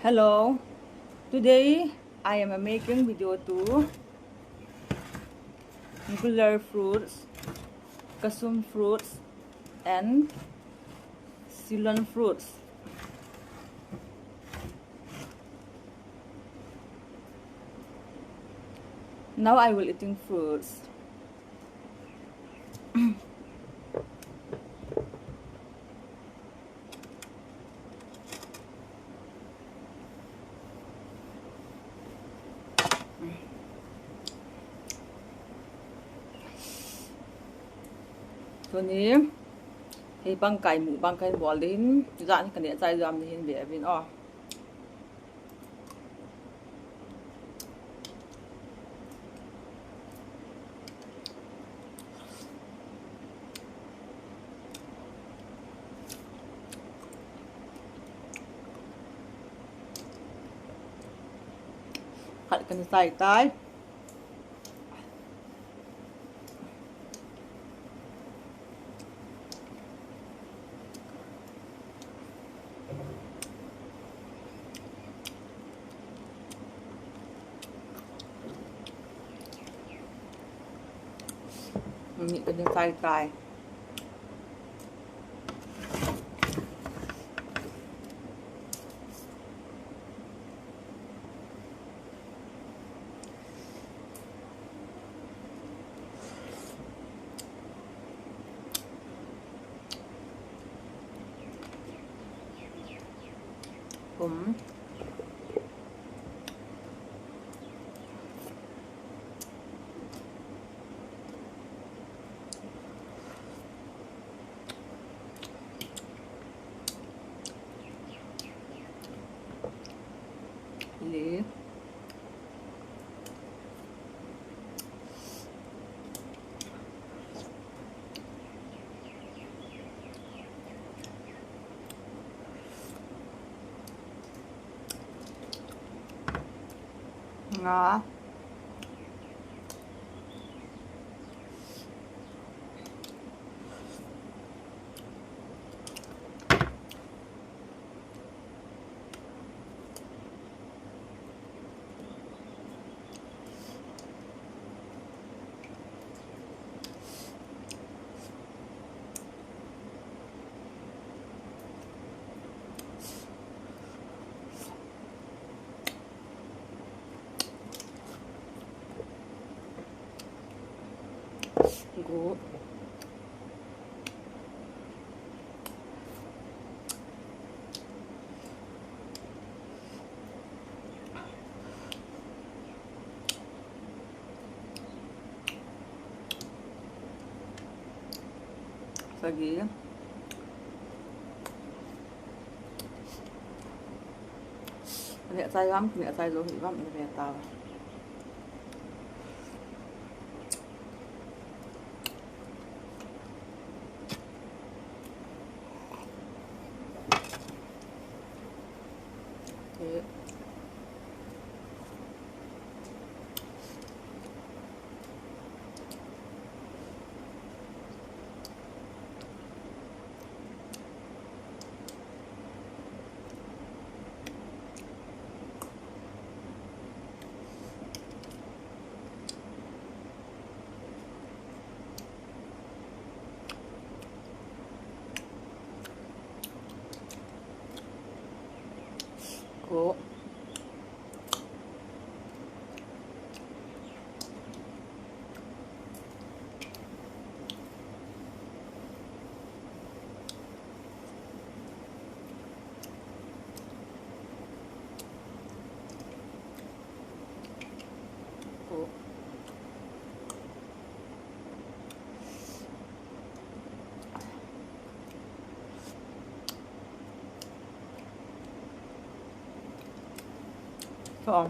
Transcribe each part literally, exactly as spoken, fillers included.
Hello, today I am making video to grilled fruits, kasum fruits, and Ceylon fruits. Now I will eating fruits. Tuni hi pangkai mukbang kahin bol ding ahin, jan hi kaneh chai jom ding ahin ve uvin o. Khat kana chai tai. Ni kana chai tai. Kum. Li. Nga. Go. Sagi. Neh chai vam, neh chai lou hi vam, neh ve ta. Ko. Chua.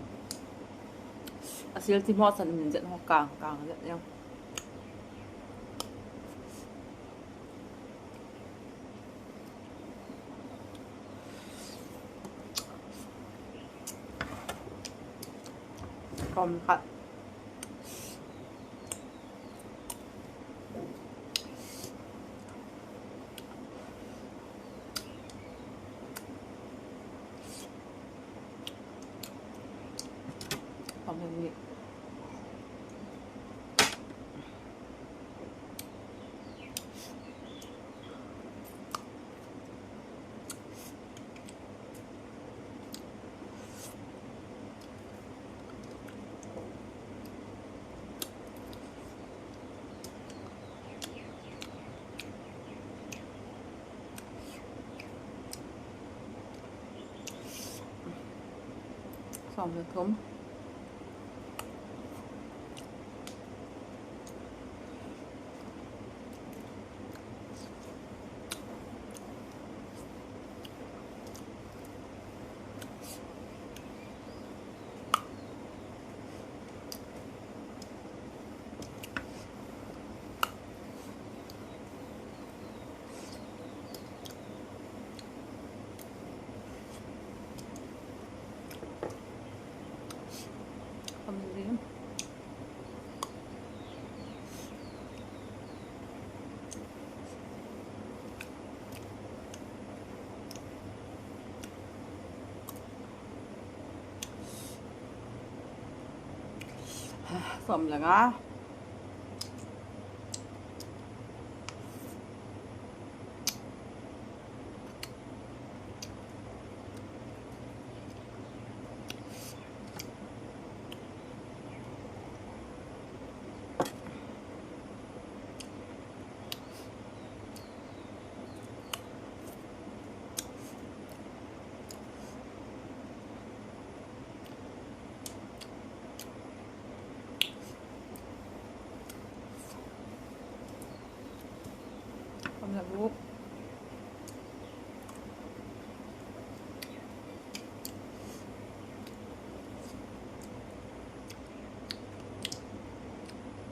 Asil ti mo san min jet ho kang kang jet ya. Kom khat. Som le thum. Khom le li. Som le nga. Khom le gup.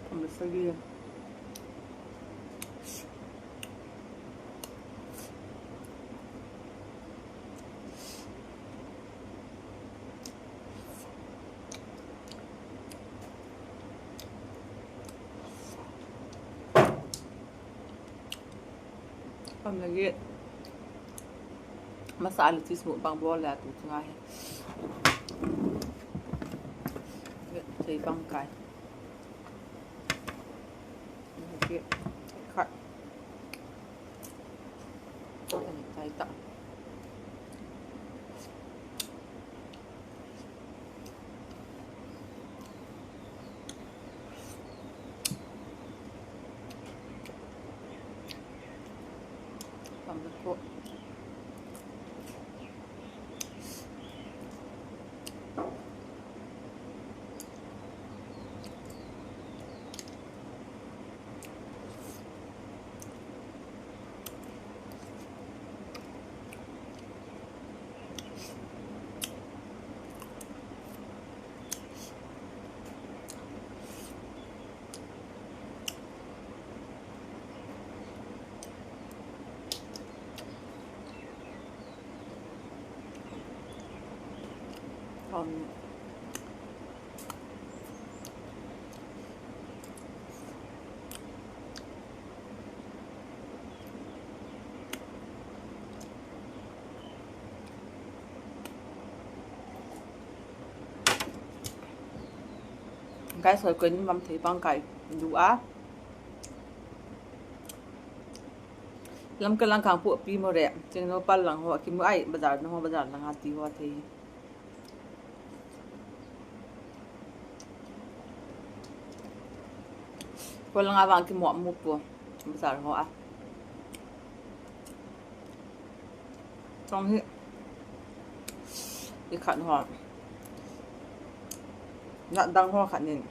Khom le sagi. Khom le get. Masa le cheese mukbang bol le tu chunga hi. Thei bang kai. Get. Khat. Khat ni tai ta. Khom le ko. Khom. Guys, hoi koi nin vam thei bang kai du a. Lamka lang khang pu pi mo re. Cheng no pal lang ho, ki mo ai bazar no ho, bazar lang a ti ho thei. Ko langa vang ki mo mu pu bazar ho a. Chong hi. I khat ho. Na dang ho khat nin.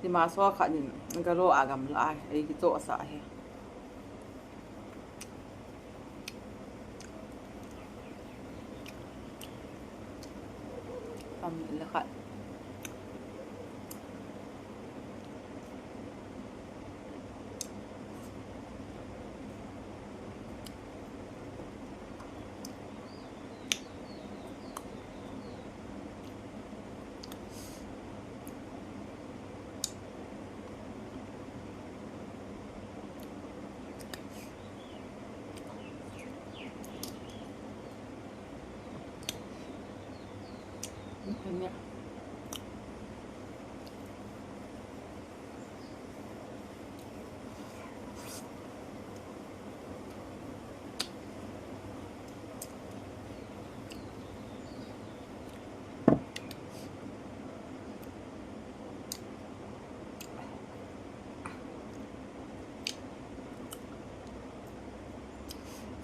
Ti ma so khat nin. Galo a gamla a. Ei ki to sa hi. Tam le khat.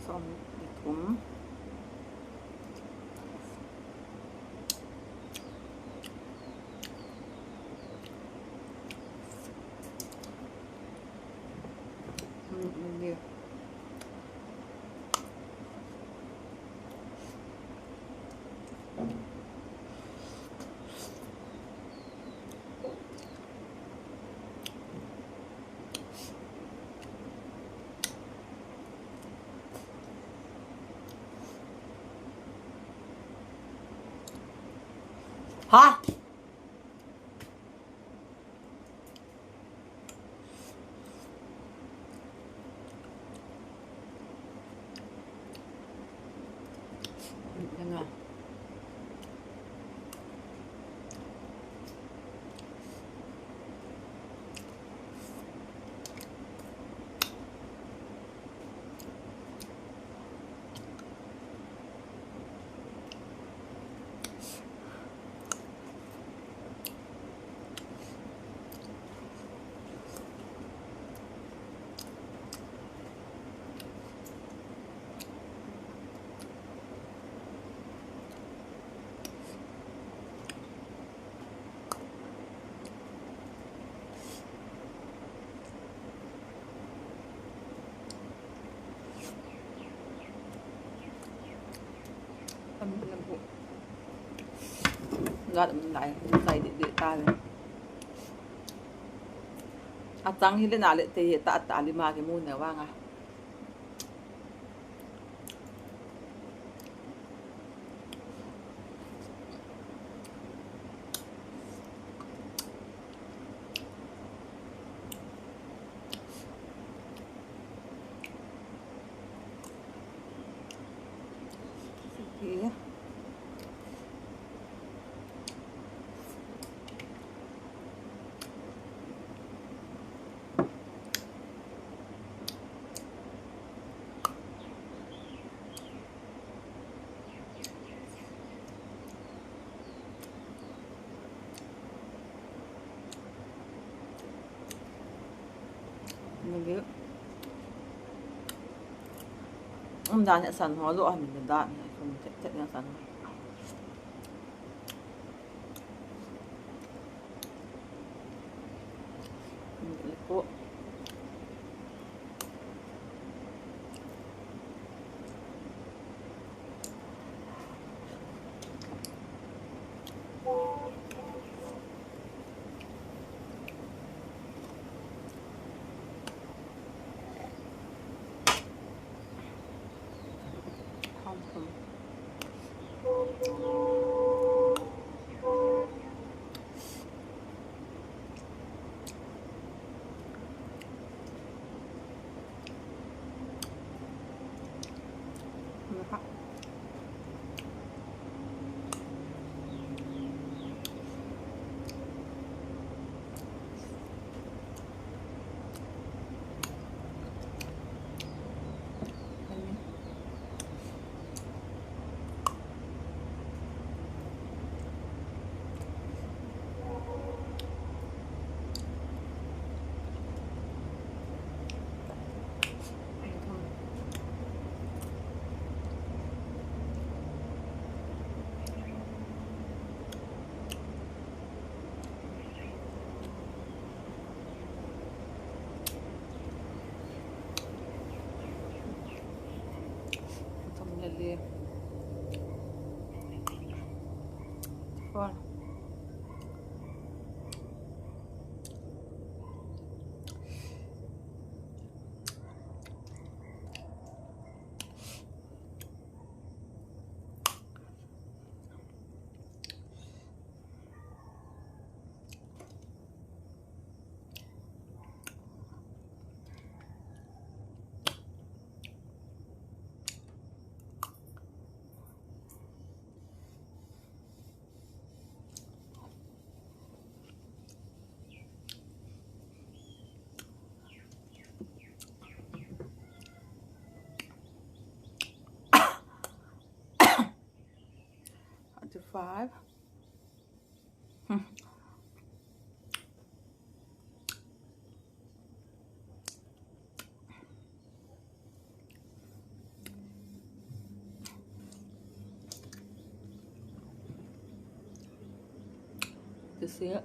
Som le thum. Ha? Lat um lai, lai deh deh ta le. Achang hi le na le te hi ta ta li ma kimu ne vang a. Nge. Um, dan he san ho lo, a min dan he, kum tet tet he san ho. Nge ko. Five. Hmm. This is it.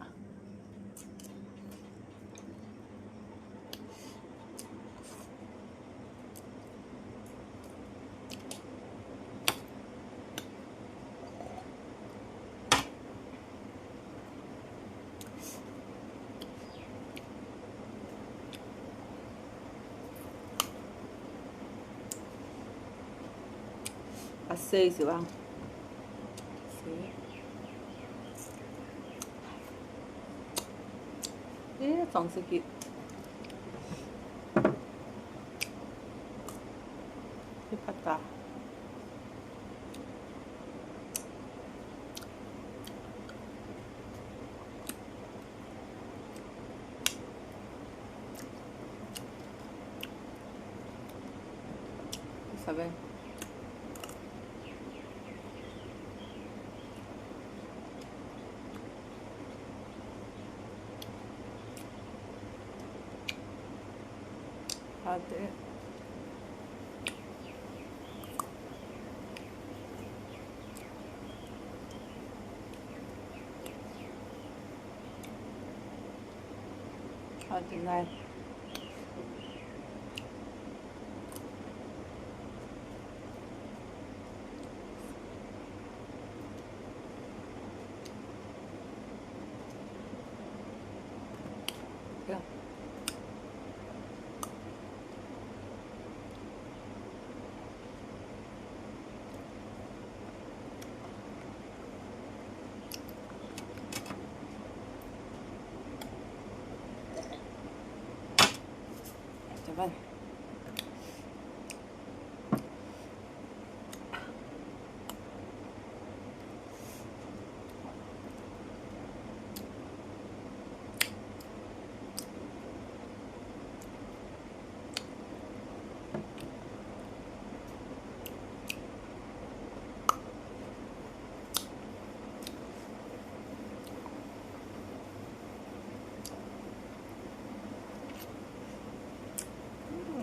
Asei si vang. Asei. Eh, chong si ki. Ki pata. Sabe. Ate. Ate nai.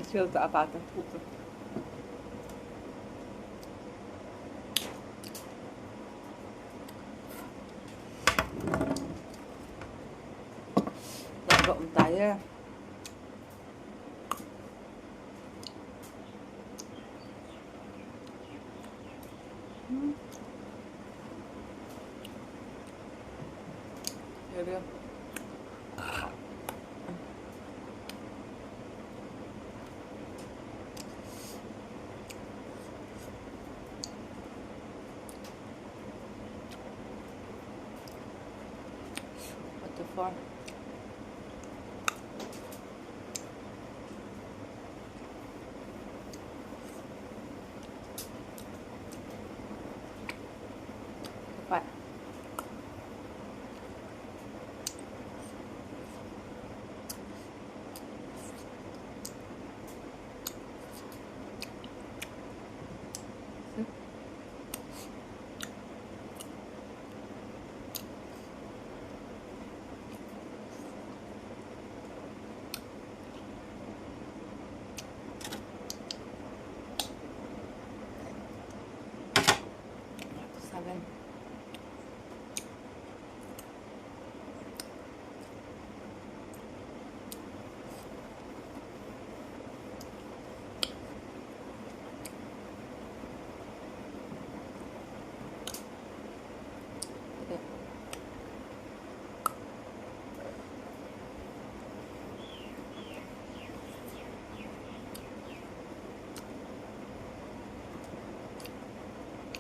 Sel ta apa ta. Dah ba um ta ya. What the fuck? Seven.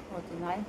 Forty-nine.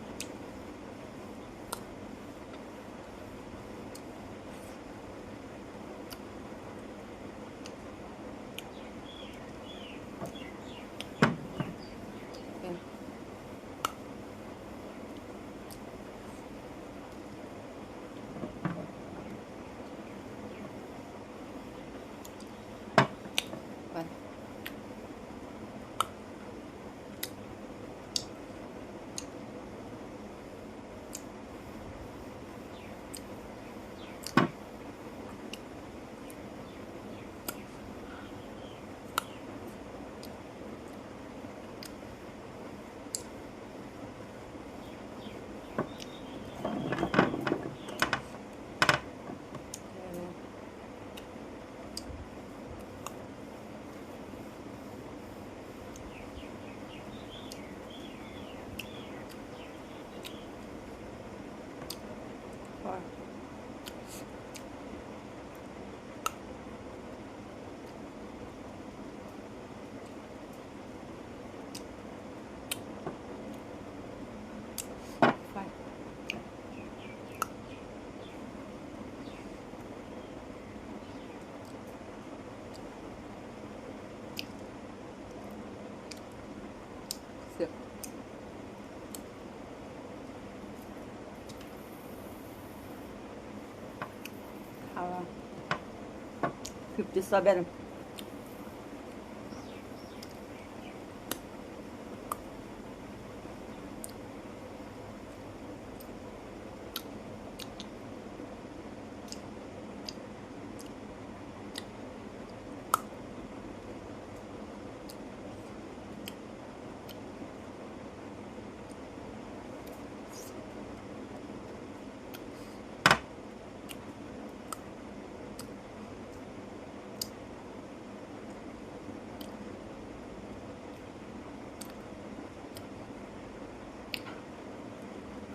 Fifty seven.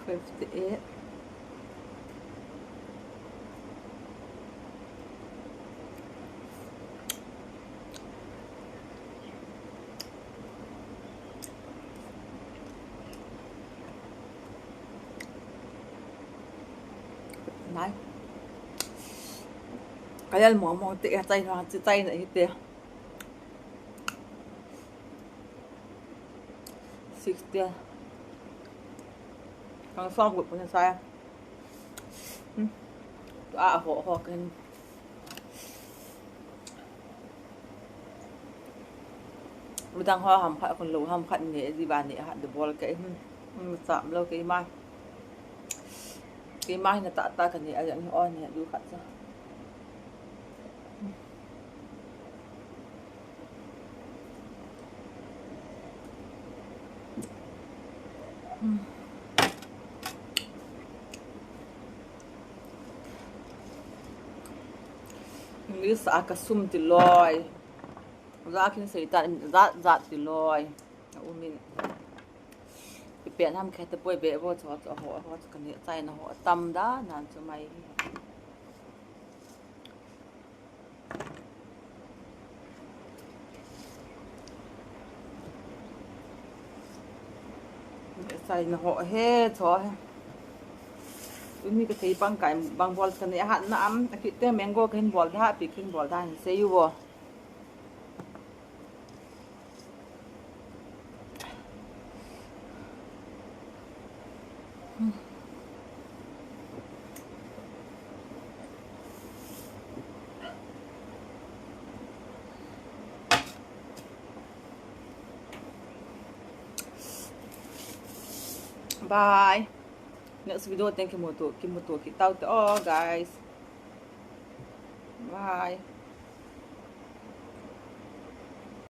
Fifty-eight. Nai. Kayal mo mo te ya tai na ti tai na ite. Sixty. Kang song gut pun sa. Hmm. Tu a ho ho kan. Midang ho ham khat, khun lou ham khat ne, di ba ne, hat de bol ke, hmm, hmm, cham lou keima. Keima hin ta ta ka ne, a yang hi on ne, du khat sa. Hmm. English a ka sum ti loi. Za kin sei ta, za, za ti loi. A umin. Ipi pen ham khe te poi be bo cho, cho ho, ho cho ka ni chai na ho tam da nan chu mai. Chai na ho he, cho he. Tuni ka thei pang kai bang bol ka ni hat na am, a kit te mango ka hin bol da, pi kin bol da, hin sei u bo. Bye. Next video teng kimuto, kimuto kit tau te o, guys. Bye.